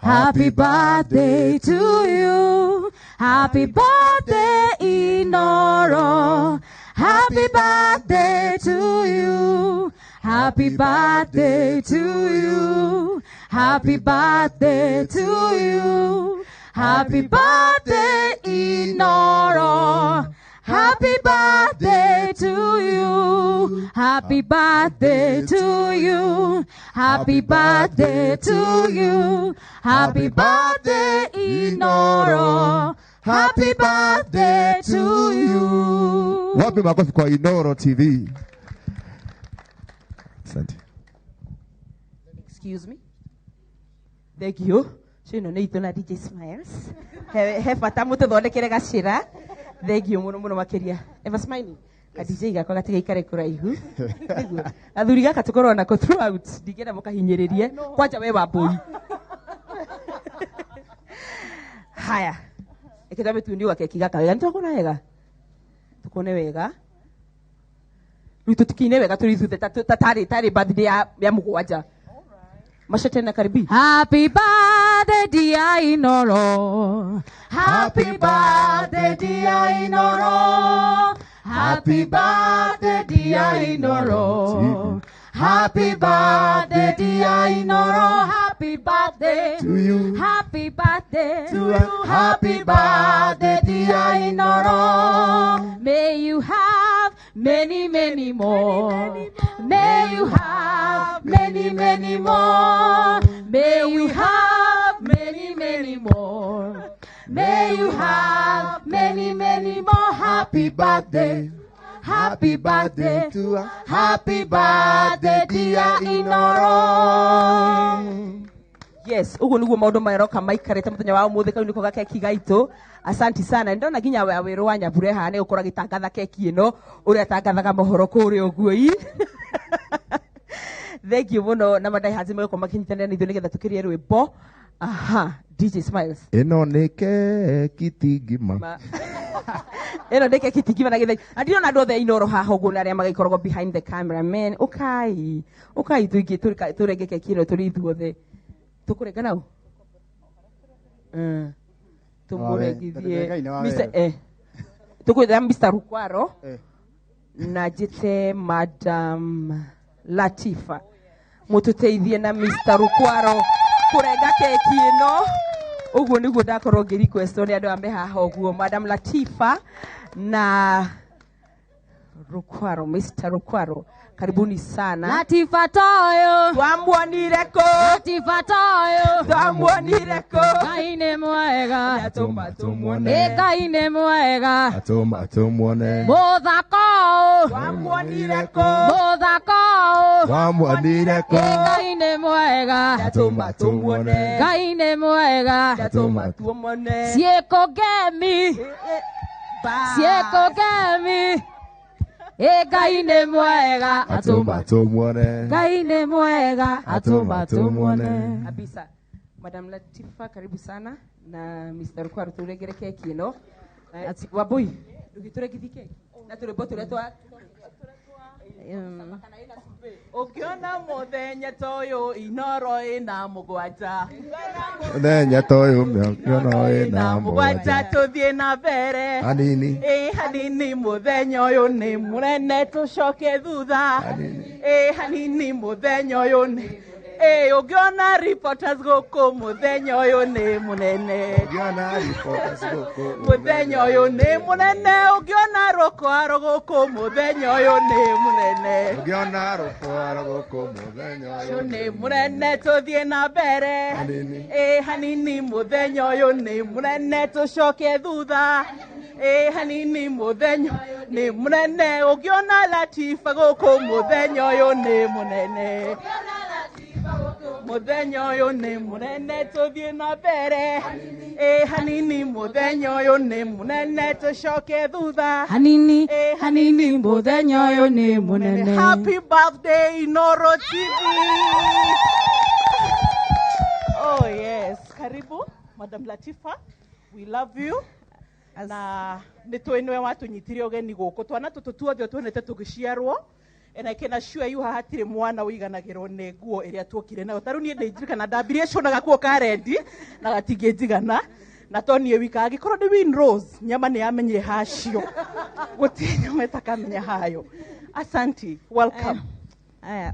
Happy birthday to you. Happy birthday, Inoro. Happy birthday to you. Happy birthday to you. Happy birthday to you. Happy birthday, Inoro. Happy birthday to you. Happy birthday to you. Happy birthday to you. Happy birthday, Inoro. Happy birthday to you. Wapi makofi kwa Inoro TV? Asante. Excuse me. Thank you. Cio nä itå na DJ Smiles. He bata må tå thondekere gacĩra. Thank you mũno mũno makĩria. Ever smiling. Ka DJ gakwa gatigaikare kũraihu. Nĩguo. Athuri gaka tũkorwo nako throughout. Ndingĩenda mũkahinyĩrĩrie. Kwanja we wa mbũri. Haya. Reke twambe tuonie gakeki gaka wega. Nĩtwakuona wega? Tukuone wega. Rĩu tũtikine wega tũrĩ ithuothe ta tarĩ birthday ya mũgwanja. Masha tena karibi. Happy birthday dear Inoro. Happy birthday dear Inoro. Happy birthday dear Inoro. Happy birthday dear Inoro. Happy birthday to you. Happy birthday to you. Happy birthday dear Inoro. May you have many, many more. May you have many, many more. May you have many, many more. May you have many, many more. Happy birthday. Happy birthday to her. Happy birthday dear Inoro. Yes, uguo niguo maundu maroka maikarite muthenya wa umuthi kau niko gakeki gaitu. Asanti sana. Ndona nginya wa wiru wa Nyambure haha ni gukora gitangatha keki ino uria tangathaga mohoro kuria uguo i. Thank you muno na madai hazi megũkorwo makinyitanĩra na ithuĩ nĩgetha tũkĩrie rwĩmbo. Aha, DJ Smiles. Ĩno nĩ keki ti ngima. Ĩno nĩ keki ti ngima na gĩtheri. Na ndirona andũ othe Inoro haha ũguo na arĩa magĩkoragwo behind the camera men. Ũkai. Ũkai tũingĩ tũrenge keki ĩno tũrĩ ithuothe. Tũkũrenga nau? Tũmũrengithie. Mr. Tũkwĩra Mr. Rukwaro. Na njĩte Madam Latifa. Mũtũteithie na Mr. Rukwaro kũrenga keki ĩno. Ũguo nĩguo ndakorwo ngĩ request nĩ andũ aya me haha ũguo. Madam Latifa na Rukwaro, Mr. Rukwaro, karibuni sana. Latifa toyo. Twamuonire kũ? Latifa toyo. Twamuonire kũ? Ngai nĩ mwega. Atũma tumuone. Ngai nĩ mwega. Atũma tumuone. Mũthako. Twamuonire kũ? Mũthako. Twamuonire kũ? Ngai nĩ mwega. Atũma tumuone. Ngai nĩ mwega. Atũma tumuone. Ciĩko ngemi. Ciĩko ngemi. Ngai nĩ mwega. Atũma tumuone. Ngai nĩ mwega. Atũma tumuone. Kabisa. Madam Latifa, karibu sana na Mr. Rukwaro turegere keki ĩno. Wambui, ndũgĩtũrengithie keki na tũrwĩmbo tũrĩa twa Ũngĩona mũthenya ta ũyũ Inoro ĩna mũgwanja. Mũthenya ta ũyũ Inoro ĩna mũgwanja. Tũthiĩ na mbere. Hanini. Ĩ hanini mũthenya ũyũ nĩ mũnene tũcoke thutha. Ĩ hanini mũthenya ũyũ nĩ ũngĩona reporters gũkũ mũthenya ũyũ nĩ mũnene. Ũngĩona reporters gũkũ mũthenya ũyũ nĩ mũnene. Ũngĩona Rukwaro gũkũ mũthenya ũyũ nĩ mũnene. Ũngĩona Rukwaro gũkũ mũthenya ũyũ nĩ mũnene. Tũthiĩ na mbere. Ĩ hanini mũthenya ũyũ nĩ mũnene tũcoke thutha. Ĩ hanini mũthenya nĩ mũnene. Ũngĩona Latifa gũkũ mũthenya ũyũ nĩ mũnene. Mũthenya ũyũ nĩ mũnene tũthiĩ na mbere. Ĩ hanini mũthenya ũyũ nĩ mũnene tũcoke thutha. Hanini hanini mũthenya ũyũ nĩ mũnene. Happy birthday Inoro TV. Oh yes, karibu Madam Latifa. We love you. Na nĩ tũĩ nĩwe watũnyitire ũgeni gũkũ. Twana tũtũ tuothe tuonete tũgĩciarwo. And I can assure you haha hatirĩ mwana ũiganagĩrwo nĩ nguo ĩrĩa tuokire nayo. Ta rĩu niĩ ndĩnjirikana ndambirie conaga kuo karendi na gatingĩnjigana na to niĩ wika. Angĩkorwo nĩ Win Rose, nyama nĩ yamenyire hacio, gũtirĩ nyama ĩtakamenya hayo. Asanti, welcome. Aya.